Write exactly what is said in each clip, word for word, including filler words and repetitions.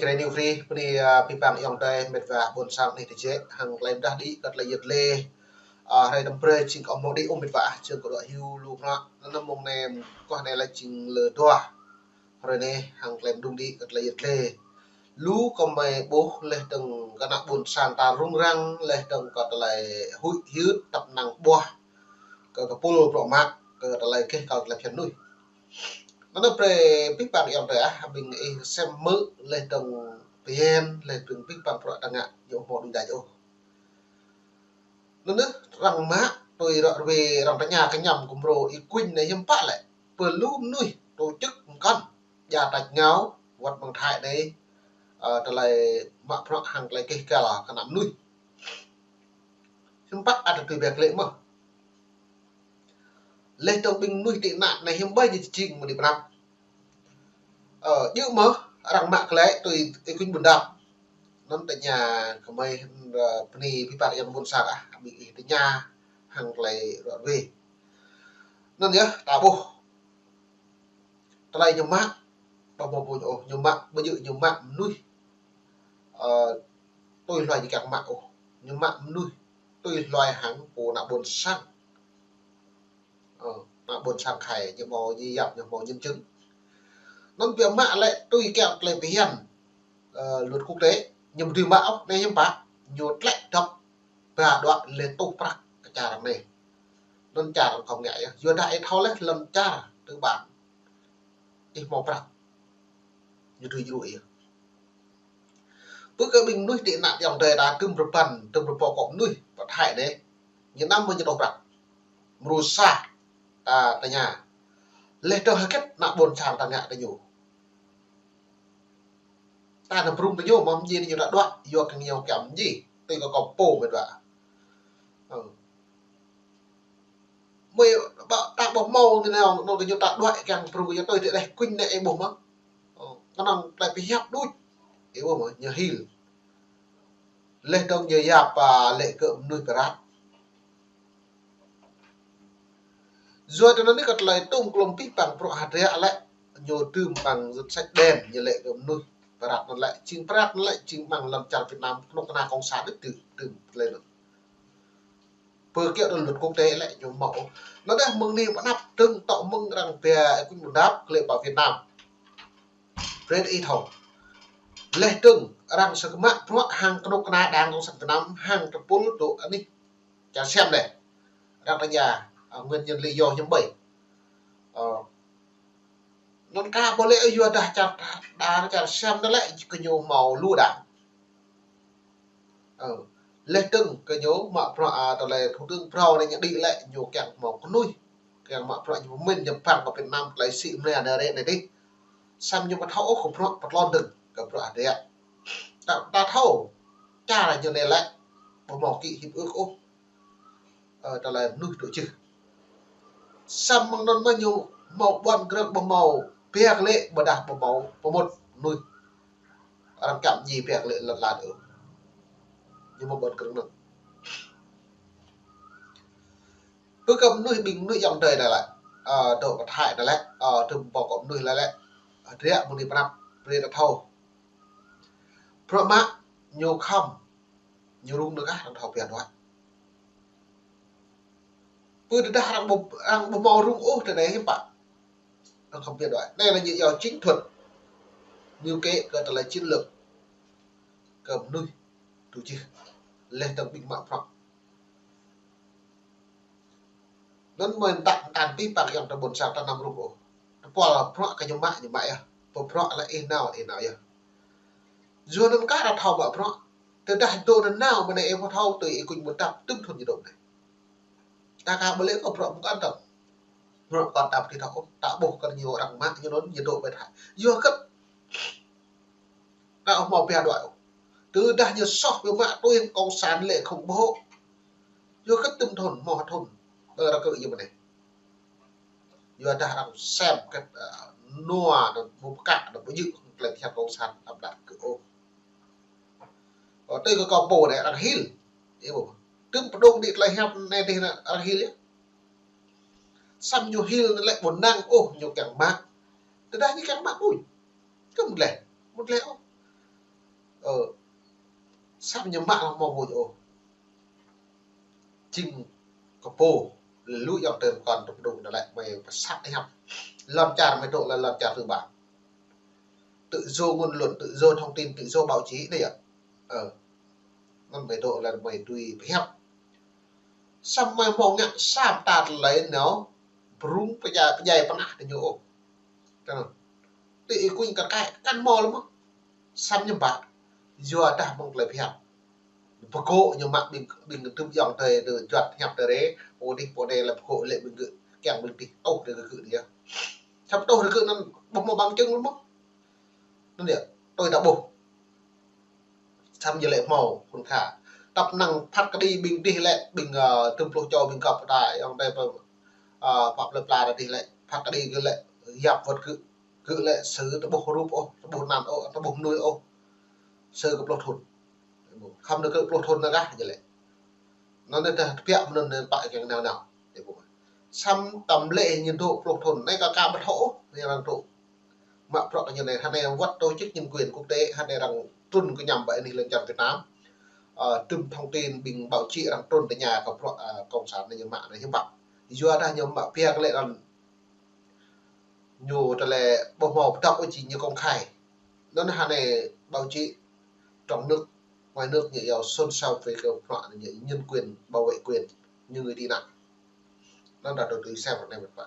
Čơđai New Free, bơni, a, abih bang ayŏng adơi, met wa ƀôn sang anih tơjĕ, hăng tơlơi pơdah đĭ kơ tơlơi yet lê. A, hrơi tơm brơi jing kơ hmâo đĭ ôh met wa, jing kơ dŏ hyu lu prăk. Anŭn mơ̆ng anai, kơ anai lĕ jing lơ dua. Hrơi anai, hăng tơlơi pơdŏng đĭ kơ tơlơi yet lê. Lu kơ mơi ƀuh laih dơ̆ng kơ ană ƀôn sang ta rŭng răng, laih dơ̆ng kơ tơlơi huĭ hyưt tăp năng ƀuah. Kơ kơpul prŏ mă, kơ tơlơi keh kơ tơlơi phiăn mơnuih. Anŭn brơi abih bang ayŏng adơi ah, ƀing ih sem mơ̆ laih dơ̆ng pơyơr, laih dơ̆ng abih bang prŏ ta ngă, ñu hmâo đuaĭ đač ôh. Anŭn arăng mă, tui ră ruai arăng tơña kơ ñăm kơ mrô Y Quynh anai hiư̆m pă lĕ. Pơ lu mơnuih, tổ chức mơkăn, djă tač ngao, wơ̆t mơ̆ng Thái anai, ơ, tơlơi mă prăk hăng tơlơi keh kal kơ ană mơnuih. Hiư̆m pă ăt tui biă klĕ mơ̆. Laih dơ̆ng ƀing mơnuih tị nạn anai hiư̆m ƀai ñu jing mơ̆ đĭ pơnăp. Ơ, djơ̆ mơ̆, arăng mă klĕ tui Y Quynh Bundap. Anŭn tơña kơ mơi, ơ, bơni abih bang ayŏng ƀôn sang ah, ƀing ih tơña hăng tơlơi ră ruai. Anŭn yơh, ta ƀuh. Tơlơi ñu mă, ƀu hmâo pô ñu ôh, ñu mă, ƀu djơ̆ ñu mă mơnuih. Ơ, tui hluai ñu kiăng mă ôh. Ñu mă mơnuih, tui hluai hăng pô ană ƀôn sang. Ơ, ană ƀôn sang khai, ñu hmâo ñu yap, ñu hmâo nhân chứng. Anŭn biă mă lĕ tui kiăng tơlơi pơhiăp, ơ, luật quốc tế, ñu ƀu dưi mă ôh, anai hiư̆m pă, ñu tlĕ dŏp, ba đuaĭ lĕ tuh prăk kơ čar anai. Anŭn čar khŏm ngă yơh, yua dah ih thâo laih lŏn čar tư bản. Ih hmâo prăk. Ñu tui jrŭ ih. Pơ kơ ƀing mơnuih tị nạn ayŏng adơi ta tơm rơbăn, tơm rơbâo kơ mơnuih, pơ Thái anai. Ñu năm mơ̆ ñu tuh prăk. Mrô sa, ta tơña. Laih dơ̆ng hơget ană ƀôn sang ta ngă tơ ñu. Ta nao prŭng tơ ñu, mơ̆ng jing ñu ta đuaĭ, yua kơ ñu kiăng jing, tui kơ kâo pô met wa. Ơ. Mơi ƀă ta ƀu hmâo ñu nao, nao kơ ñu ta đuaĭ kiăng prŭng kơ ñu tui tơlơi Y Quynh anai ih ƀuh mơ̆. Ơ, kơnơ̆ng tơlơi pơhiăp đôč. Ih ƀuh mơ̆, ñu hil. Laih dơ̆ng ñu yap, a, lĕ kơ mơnuih pơrăt. Yua tơ anŭn anai kơ tơlơi tŭm klŏm abih bang prŏ hơdră lĕ, ñu tŭm păng danh sách đen, ñu lĕ kơ mơnuih pơrăt anŭn lĕ, jing pơrăt anŭn lĕ, jing mơ̆ng lŏn čar Việt Nam, kơnuk kơna cộng sản đôč tŭm, tŭm tơlơi anŭn. Pơ kiăng tơ luật quốc tế lĕ ñu hmâo. Anŭn dah mơ̆ng anai pơnăp dơ̆ng tŏ mơ̆ng arăng pia Y Quynh Bundap klĕ pơ Việt Nam. Brơi ih thâo. Laih dơ̆ng arăng sơkơmă prŏ hăng kơnuk kơna đảng cộng sản Việt Nam hăng tơpul dŏ anih čar Siam anai. Arăng tơña, ơ, nguyên nhân lý do hiư̆m ƀai. Ơ, anŭn kah ƀu lĕ yua dah čar, đa čar Siam anŭn lĕ kơ ñu hmâo lu đảng. Ơ, laih dơ̆ng kơ ñu mă prăk, a, tơlơi thủ tướng phrâo anai ñu đĭ lĕ ñu kiăng hmâo kơnuih. Kiăng mă prăk ñu pơmĭn ñu păng kơ Việt Nam tơlơi sĭ mơnai anai rĕ anai dih. Samơ̆ ñu ƀu thâo ôh kơ prăk pơtlon dơ̆ng kơ prăk hơdră. Ta, ta thâo, čar ñu anai lĕ, ƀu hmâo ký hiệp ước ôh. Ơ, tơlơi mơnuih tŭ čih. Samơ̆ mơ̆ng anŭn mơ̆ ñu hmâo ƀuăn krơ̆ng ƀu hmâo, biă klĕ ƀôdah ƀu hmâo pơmŭt mơnuih. Arăng kiăng jing biă klĕ lŏn lan ôh. Ñu hmâo ƀuăn krơ̆ng anŭn. Pơ kơ mơnuih ƀing mơnuih ayŏng adơi anai lĕ, ơ, dŏ pơ Thái anai lĕ, ơ, tơm pô kơ mơnuih anai lĕ. Hơdră mơnuih pơnăp, brơi ta thâo. Prăk mă, ñu khŏm, ñu rŭng nao kah arăng thâo pia đuaĭ. Pơ tơdah arăng ƀu, arăng ƀu hmâo rŭng ôh tơ anai hiư̆m pă. Arăng khŏm pia đuaĭ. Anai lĕ ñu yua chiến thuật. Ñu kĕ kơ tơlơi chiến lược. Kơ mơnuih tŭ čih. Laih dơ̆ng ƀing mă prăk. Anŭn mơ̆ tăk tăn abih bang ayŏng adơi ƀôn sang ta năm rŭng ôh. Tơpul prăk kơ ñu mă, ñu mă yơh. Pơ prăk lĕ ih nao, ih nao yơh. Yua anŭn kah arăng thâo mă prăk. Tơdah dŏ anŭn nao, mơ̆ng anai ih ƀu thâo tui Y Quynh Bundap tŭm thŭn ñu dŏ anai. Ta kah ƀu lĕ kơ prăk ƀu kăn tơ̆ng. Prăk kăn tăp kơ ta ôh, ta ƀuh kơ ñu arăng mă ñu anŭn ñu dŏ ƀơi Thái. Yua hơget. Ta ƀu hmâo pia đuaĭ ôh. Tơdah ñu soh pia mă tui cộng sản lĕ khủng bố. Yua hơget tŭm thŭn, hmâo thŭn. Ƀơi rơkơi ñu mơ̆n anai. Yua dah arăng sem kĕt, ơ, nua anŭn ƀu pơkă anŭn ƀu djơ̆ tơlơi phiăn cộng sản ăp đăt kơ ôh. Ơ, tui kơ kâo pô anai arăng hil. Ih ƀuh. Tơm pơdŏng đĭ tơlơi hiăp anai dih anŭn arăng hil yơh. Samơ̆ ñu hil anŭn lĕ ƀu năng ôh ñu kiăng mă. Tơdah ñu kiăng mă ƀuh. Kơ mŭt leh. Mŭt leh ôh. Tăm ñu mă lăng mơ̆ ƀu ôh. Jing kơ pô, lu ayŏng adơi kơnơ̆ng tŭk đŭng đa lĕ mơi pơsat hiăp. Lŏn čar mơi dŏ lĕ lŏn čar thứ ba. Tự do ngôn luận, tự do thông tin, tự do báo chí anai yơh. Ơ. Anŭn mơi dŏ lĕ mơi tui pơhiăp. Samơ̆ mơi hmâo ngă sa mơta tơlơi nao, brung pơdjai, pơdjai pơnah tơ ñu ôh. Tơ ñu. Tơ ih kuñ kar kaĭ, kăn hmâo lĕ mơ̆. Samơ̆ ñu ƀă. Yua dah mơ̆ng tơlơi pơhiăp. Pơgô̆ ñu mă ƀing, ƀing tŭm ayŏng adơi, tơ juăt hiăp tơ rê, pô dih, pô anai lĕ pơgô̆ lĕ ƀing gơ̆, kiăng ƀing dih, tŏh rê gơ̆ gơ̆ dih yơh. Samơ̆ tŏh rê gơ̆ anŭn, ƀu hmâo bằng chứng lĕ mơ̆. Anŭn yơh, tui ta ƀuh. Samơ̆ ñu lĕ hmâo, khun kha. Tăp năng phat kơđi ƀing dih lĕ, ƀing, ơ, tŭm pluh čô ƀing găp ta, ayŏng adơi pơ, ơ, pă plơi pla ta dih lĕ, phat kơđi gơ̆ lĕ, yap wơ̆t gơ̆, gơ̆ lĕ, sư tơƀuh rup ôh, tơƀuh anăn ôh, tơƀuh mơnuih ôh. Sư kơ pluh thŭn. Khăm nao kơ pluh thŭn nao gah ñu lĕ. Anŭn anai tơbiă mơ̆n anŭn pă kiăng nao nao. Samơ̆ tăm lĕ ñu dŏ pluh thŭn, anai kơ ka ƀu thâo ôh, anai arăng dŏ. Mă bruă kơ ñu anai, hơnai wơ̆t tổ chức nhân quyền quốc tế, hơnai arăng trŭn kơ ñu ƀơi anih lŏn čar Việt Nam. Ơ, tŭm thông tin ƀing báo chí arăng trŭn tơ ñu kơ bruă, ơ, cộng sản anai ñu mă anai hiư̆m pă. Yua dah ñu mă pia kơ lĕ anŭn ñu tơlơi ƀu hmâo pơdŏp ôh či ñu công khai. Anŭn hơnai báo chí trong nước, ngoài nước ñu yua xôn xao về kơ bruă anai ñu nhân quyền, bảo vệ quyền, ñu người tị nạn. Anŭn ta tui tui sem anai mơ̆n pă.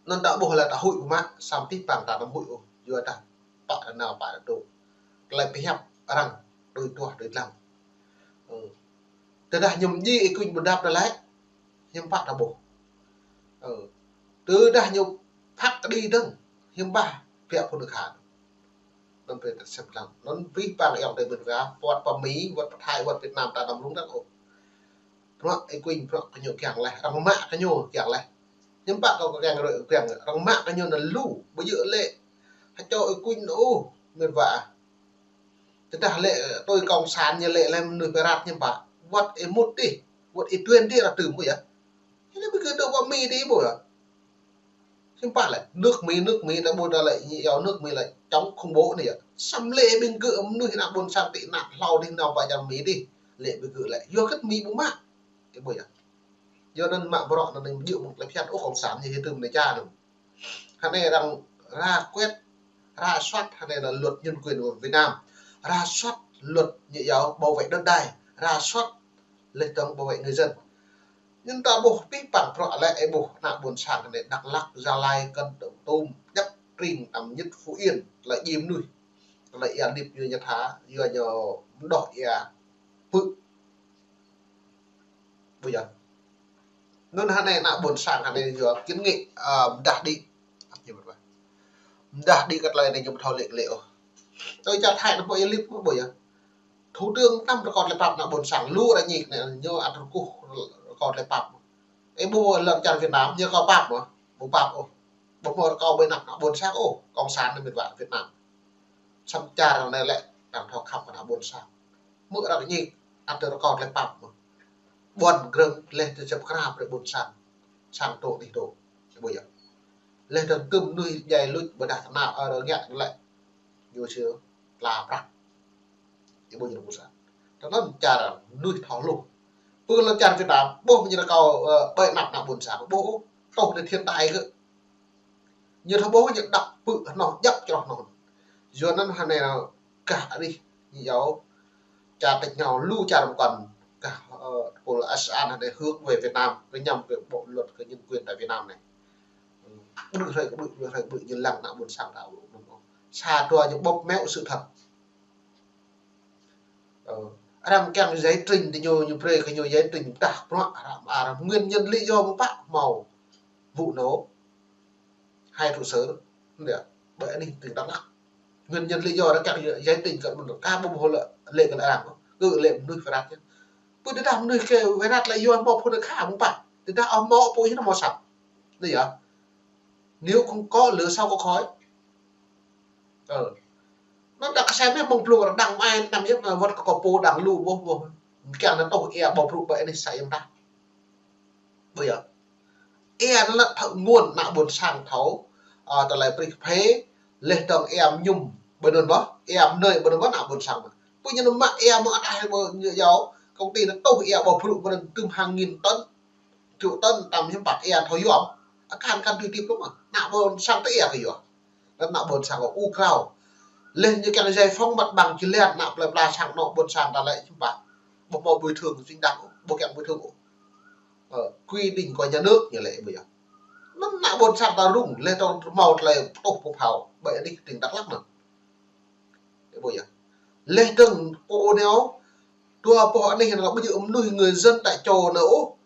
Anŭn ta ƀuh lĕ ta huĭ ƀu mă, samơ̆ pih pang ta anăm huĭ ôh, yua dah pă ta nao pă ta dŏ. Tơlơi pơhiăp arăng, tui tuah tui dlăng. Ơ. Tơdah ñu mơñi ih kuñ ƀu dăp đa lĕ, hiư̆m pă ta ƀuh. Ơ. Tơdah ñu phat kơđi dơ̆ng, hiư̆m pă biă phŭn khan. Anŭn brơi ta sem lăng. Anŭn pih pang ayŏng adơi ƀing ta, wơ̆t pơ Mi, wơ̆t pơ Thái, wơ̆t Việt Nam ta anăm rŭng răng ôh. Bruă ih kuñ bruă kơ ñu kiăng laih, arăng mă kơ ñu kiăng laih. Hiư̆m pă kâo kơ kiăng rơi kiăng, arăng mă kơ ñu anŭn lu, ƀu djơ̆ lĕ. Hơčô ih kuñ ôh, mĕt wa. Tơdah lĕ, ơ, tui cộng sản ñu lĕ lĕ mơnuih pơrat ñu ƀă. Wơ̆t ih mŭt dih, wơ̆t ih tuen dih arăng tŭm ƀu yơh. Ñu lĕ ƀing gơ̆ dŏ pơ Mi dih ƀu yơh. Hiư̆m pă lĕ, nước Mi, nước Mi, ta ƀuh ta lĕ, ñu yua nước Mi lĕ chống khủng bố anai yơh. Samơ̆ lĕ ƀing gơ̆ mơnuih ană ƀôn sang tị nạn hlâo dih nao pơ čar Mi dih. Lĕ ƀing gơ̆ lĕ, yua kơ Mi ƀu mă. Ih ƀuh yơh. Yua anŭn mă bruă anŭn ñu ƀu djơ̆ mơ̆ng tơlơi phiăn ôh cộng sản ñu hơdôm anai čar anŭn. Hơnai arăng rà quét, rà soát, hơnai là luật nhân quyền của Việt Nam, rà soát luật ñu yua bảo vệ đất đai, rà soát lĕ tơ̆ng bảo vệ người dân. Anŭn ta ƀuh pih pang bruă lĕ ih ƀuh ană ƀôn sang hơnai Đắk Lắk, Gia Lai, Kon Tum, Đắk Rinh, tăm ñit Phú Yên, tơlơi djai mơnuih, tơlơi ia lip yua ñu tha, yua ñu mơđoh ia pư̆. Ƀu yơh. Anŭn hơnai ană ƀôn sang hơnai yua kiến nghị, ơ, mơdah đĭ. Mơdah đĭ kơ tơlơi anai ñu ƀu thâo lĕ lĕ ôh. Tui čar Thái anŭn ƀu ia lip ƀu yơh. Thủ tướng tăm rơkâo tơlơi pap ană ƀôn sang lu arăng ñik anai ñu ăt rơkuh rơkâo tơlơi pap. Ih ƀuh lŏn čar Việt Nam ñu rơkâo pap mơ̆? Ƀu pap ôh. Ƀu hmâo rơkâo ƀơi anăp ană ƀôn sang ôh, cộng sản anai mĕt wa Việt Nam. Samơ̆ čar anai lĕ arăng thâo khăp kơ ană ƀôn sang. Mơ̆ arăng ñik, ăt rơkâo tơlơi pap mơ̆. Ƀuăn grơ̆ng leh tơ jăp krap brơi ƀôn sang. Sang dŏ dih dŏ. Ƀu yơh. Leh tơ̆ng tŭm mơnuih djai luč ƀôdah tơnap, ơ, rơngiă lĕ. Ñu sĭ tla prăk. Ih ƀuh ñu ƀôn sang. Tơ anŭn čar mơnuih thâo hluh. Pơ lŏn čar Việt Nam, ƀuh ñu rơkâo, ơ, ƀơi anăp ană ƀôn sang. Ƀuh, tŏh tơ thiên tai gơ̆. Ñu thâo ƀuh ñu đăp pư̆ hnoh, djăp čroh hnoh. Yua anŭn hơnai gah arih ñu yua čar tơ̆ ñu lu čar mơkŏn gah, ơ, tơpul ASEAN hơnai hướng về Việt Nam, kơ ñăm kơ bộ luật kơ nhân quyền tại Việt Nam anai. Ƀrư̆ hrơi kơ ƀrư̆, ƀrư̆ hrơi kơ ƀrư̆ ñu lăng ană ƀôn sang ta ƀu. Sa dua ñu bóp méo sự thật. Ơ, arăng kiăng giải trình tơ ñu, ñu brơi kơ ñu giải trình tah bruă, arăng, arăng nguyên nhân lý do mơ̆ pă hmâo vụ nổ hai trụ sở, ƀơi anih tỉnh Đắk Lắk. Nguyên nhân lý do arăng kiăng giải trình kơ ƀôn ka ƀu hmâo lĕ, lĕ kơ arăng, kơ lĕ mơnuih pơrat yơh. Pơ tơdah mơnuih kơ pơrat lĕ yua hmâo phŭn kha mơ̆ pă. Tơdah ơ hmâo pô yơh hmâo sat. Anai yơh. Nếu không có lửa sao có khói. Ơ. Anŭn ta kơsem yơh mơ̆ng blung arăng đăng mai năm yơh, wơ̆t kơ kâo pô đăng lu ƀuh ƀuh. Kiăng anŭn tŏh ia ƀâo brŭ ƀơi anih sa yơh ta. Ƀu yơh. Ia anŭn lĕ thâo ngôn ană ƀôn sang thâo, ơ, tơlơi prih phê, leh tơ̆ng ia mơñum ƀơi anŭn ƀuh, ia mơnơi ƀơi anŭn ƀuh ană ƀôn sang mơ̆. Pơ ñu mă ia mơ̆ ăt ai mơ̆ ñu yua công ty anŭn tuh ia ƀâo brŭ mơ̆n tơm hàng nghìn tấn, triệu tấn tăm hiư̆m pă ia thâo yom. Akan kan tui tip lŏm ah. Ană ƀôn sang ta ia kơ yua. Anŭn ană ƀôn sang ôh u krao. Leh ñu kiăng giải phóng mặt bằng jơlan ană plơi pla sang anŏ ƀôn sang ta lĕ hiư̆m pă. Ƀu hmâo bồi thường chính đáng ôh, ƀu kiăng bồi thường ôh. Ờ, quy định của nhà nước ñu lĕ ƀu yơh. Anŭn ană ƀôn sang ta rŭng, leh dơ̆ng hmâo tơlơi tuh pơphao, ƀơi anih tỉnh Đắk Lắk anŭn. Ƀu yơh. Leh dơ̆ng pô neo, dua pô anih anŭn ƀu djơ̆ mơnuih người dân tại chỗ anŭn ôh.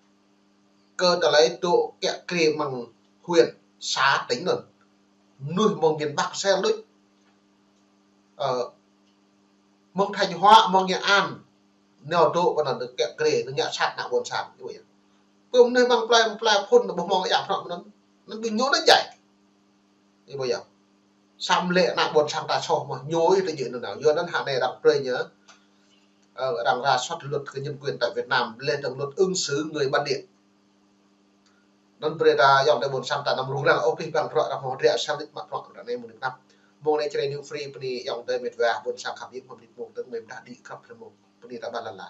Kơ tơlơi dŏ kiă kriê mơ̆ng huyện, xã, tỉnh anŭn. Mơnuih mơ̆ng miền Bắc sel đôč. Ờ, mơ̆ng Thanh Hóa, mơ̆ng Nghệ An, neo dŏ pơ anŭn kiă kriê, ñu ngă sat ană ƀôn sang, ƀu yơh. Pơ mơnuih mơ̆ng plơi, plơi phŭn ƀu hmâo ia prŏng anŭn. Anŭn ƀing ñu anŭn djai. Ƀu yơh. Samơ̆ lĕ ană ƀôn sang ta soh mơ̆ ñu ih tơjĕ anŭn nao. Yua anŭn hơnai arăng brơi ñu, ờ, arăng rà soát luật kơ nhân quyền tại Việt Nam, leh dơ̆ng luật ứng xử người bản địa. Anŭn brơi ta ayŏng adơi ƀôn sang ta anăm rŭng răng, ôh, pih păng bruă arăng hmâo hơdră sang đĭ mă bruă ră anai mơ̆ng đĭ tơnap. Mơ̆ng anai Jrai New Free bơni ayŏng adơi mĕt wa ƀôn sang khăp yơh, mơ̆ng đĭ mơ̆ng tơ̆ng mĕt đah đĭ khăp lĕ mơ̆ng bơni ta ƀar lăn la.